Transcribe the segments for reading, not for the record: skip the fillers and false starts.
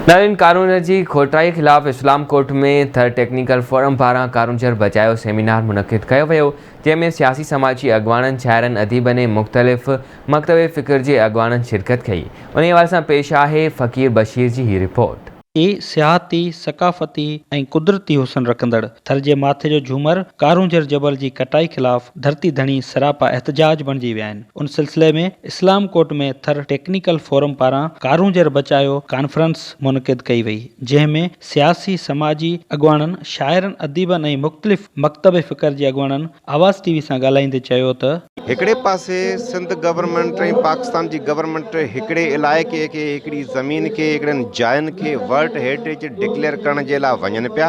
نارين ڪارونجهر جي کوٽائي خلاف اسلام ڪوٽ ۾ ٿر ٽيڪنيڪل فورم پاران ڪارونجهر بچايو سيمينار منعقد ڪيو ويو، جنهن ۾ سياسي سماجي اڳواڻن، شاعرن، اديبن ۽ مختلف مڪتب فڪر جي اڳواڻن شرڪت ڪئي. انهي حوالي سان پيش آهي فقير بشير جي هي رپورٽ. هي سياحتي، ثقافتي ۽ قدرتي حسن رکندڙ ٿر جي ماٿي جو جهومر ڪارونجهر جبل جي ڪٽائي خلاف ڌرتي ڌڻي سراپا احتجاج بڻجي ويا آهن. ان سلسلي ۾ اسلام ڪوٽ ۾ ٿر ٽيڪنيڪل فورم پاران ڪارونجهر بچايو ڪانفرنس منعقد ڪئي وئي، جنهن ۾ سياسي سماجي اڳواڻن، شاعرن، اديبن ۽ مختلف مڪتب فڪر جي اڳواڻن آواز ٽي وي سان ڳالهائيندي چيو ته. هڪڙي پاسي سنڌ گورنمينٽ ۽ پاڪستان جي گورنمينٽ هڪڙي علائقي کي، هڪڙي زمين کي، هڪڙين جاين کي ورلڊ هيريٽيج ڊڪليئر ڪرڻ جي لاء وڃن پيا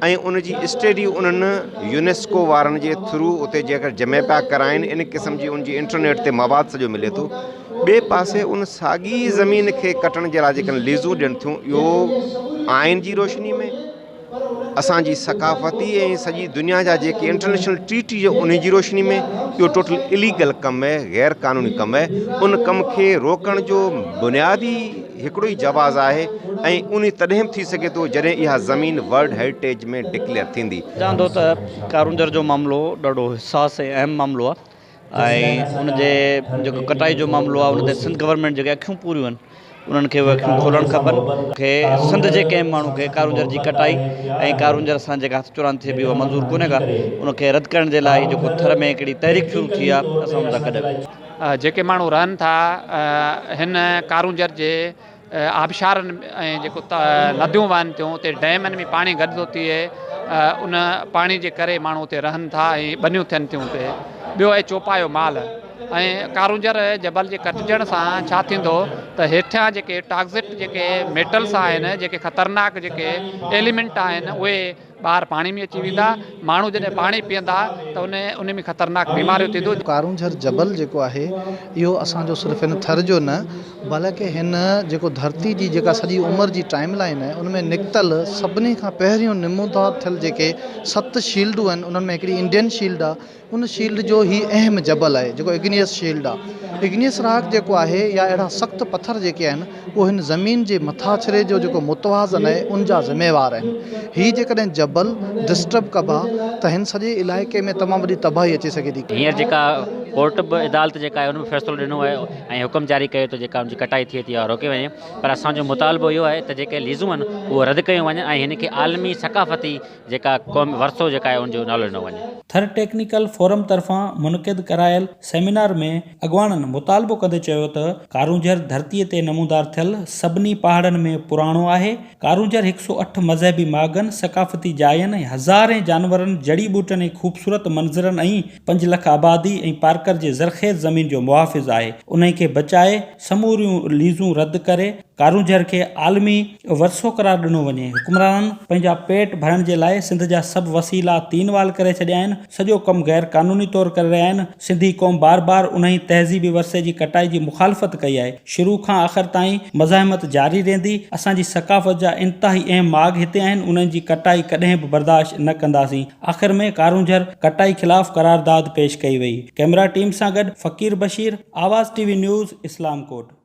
۽ ان جي اسٽڊي انهن يونيسڪو وارن جي ٿرو اتي جيڪر جمع پيا ڪرائين ان قسم جي ان جي انٽرنيٽ تي مواد سڄو ملي ٿو ٻئي پاسي ان ساڳي زمين کي ڪٽڻ جي لاء جيڪڏهن ليزون ڏين ٿيون اهو آئين جي روشني ۾ اسان جي ثقافتي ۽ سڄي دنيا جا جيڪي انٽرنيشنل ٽريٽي جو ان جي روشني ۾ اهو ٽوٽل اليگل ڪم آهي غير قانوني ڪم آهي ان ڪم کي روڪڻ جو بنيادي هڪڙو ئي جواز آهي ۽ انهي تڏهن به ٿي سگهي ٿو جڏهن اها زمين ورلڊ هيريٽيج ۾ ڊڪليئر ٿيندي. چوان ٿو ته ڪارونجهر جو معاملو ڏاڍو حساس ۽ اهم معاملو آهي ۽ ان جي جيڪو ڪٽائي جو معاملو آهي ان تي سنڌ گورنمينٽ جيڪي اکيون پوريون آهن انهن کي اهي اکيون کولڻ کپن کي سنڌ جي ڪنهن به ماڻهو کي ڪارونجهر جي ڪٽائي ۽ ڪارونجهر سان جيڪا هٿ چراند ٿئي پئي اها منظور ڪونهي ڪا ان کي رد ڪرڻ جي لاء جيڪو ٿر ۾ هڪڙي تحريڪ شروع ٿي آهي اسان ان سان گڏ آهيون. جيڪي ماڻهو رهن ٿا هن ڪارونجهر جي آبشارن ۽ جيڪو نديون وهن ٿيون اتي ڊيمن ۾ پاڻي گڏ ٿو ٿئي ان پاڻي جي ڪري ماڻهو اتي رهن ٿا ۽ ٻنيون ٿين ٿيون اتي ٻيو آهي چوپايو مال ۽ ڪارونجهر جبل جي ڪٽجڻ سان ڇا ٿيندو ته هيٺيان جيڪي ٽاڪزڪ جيڪي ميٽلس آهن جيڪي خطرناڪ جيڪي ايليمينٽ آهن اهي ٻار پاڻي ۾ اچي ويندا، ماڻهو جڏهن پاڻي پيئندا ته ان ان ۾ خطرناڪ بيماريون ٿينديون. ڪارونجهر جبل جيڪو آهي اهو اسان جو صرف هن ٿر جو نه بلڪه هن جيڪو ڌرتي جي جيڪا سڄي عمر جي ٽائيم لائين آهي ان ۾ نڪتل سڀني کان پهريون نمودار ٿيل جيڪي ست شيلڊون آهن انهن ۾ هڪڙي انڊين شيلڊ آهي ان شيلڊ جو هي اهم جبل آهي جيڪو اگنيس شيلڊ آهي. اگنيس راڪ جيڪو آهي يا اهڙا سخت پٿر جيڪي آهن اهو هن زمين جي مٿاڇري جو جيڪو متوازن آهي ان جا ذميوار آهن. هي جيڪڏهن جبل ڊسٽرب ڪبا ته هن سڄي علائقي ۾ تمام وڏي تباهي اچي سگهي ٿي. هينئر جيڪا ڪورٽ به عدالت جيڪا آهي ان به فيصلو ڏنو آهي ۽ حڪم جاري ڪيو ته جيڪا ان جي ڪٽائي ٿئي ٿي اها روڪي وڃي پر اسان جو مطالبو اهو آهي ته جيڪي ليزون آهن اهي رد ڪيون وڃن ۽ هن کي عالمي ثقافتي جيڪا قومي ورثو جيڪا آهي ان جو نالو ڏنو وڃي. ٿر ٽيڪنيڪل فورم طرفان منعقد ڪرايل سيمينار ۾ اڳواڻن مطالبو ڪندي چيو ته ڪارونجهر ڌرتي تي نمودار ٿيل سڀني پهاڙن ۾ پراڻو آهي، ڪارونجهر هڪ سئو اٺ مذهبي ماڳن، ثقافتي جاين ۽ هزارين جانورن، جڙي ٻوٽن ۽ خوبصورت منظرن ۽ پنج لک آبادي ۽ پارڪر جي زرخيز زمين جو محافظ آهي، انهي کي بچائي سموريون ليزون رد ڪري ڪارونجهر کي عالمي ورثو قرار ڏنو وڃي، حڪمرانن پنهنجا پيٽ ڀرڻ جي لاء سنڌ جا سڀ وسيلا تين وال ڪري ڇڏيا آهن، سڄو ڪم غير قانوني طور ڪري رهيا آهن، سنڌي قوم بار بار انهي تهذيبي ورثي جي ڪٽائي جي مخالفت ڪئي آهي، شروع کان آخر تائين مزاحمت جاري رهندي، اسان جي ثقافت جا انتهائي اهم ماڳ هتي آهن، انهن جي ڪٽائي ڪڏهن به برداشت نه ڪنداسين، آخر ۾ ڪارونجهر ڪٽائي خلاف قرارداد پيش ڪئي وئي، ڪئميرا ٽيم سان گڏ Faqir Bashir, Awaz T V news, Islamkot.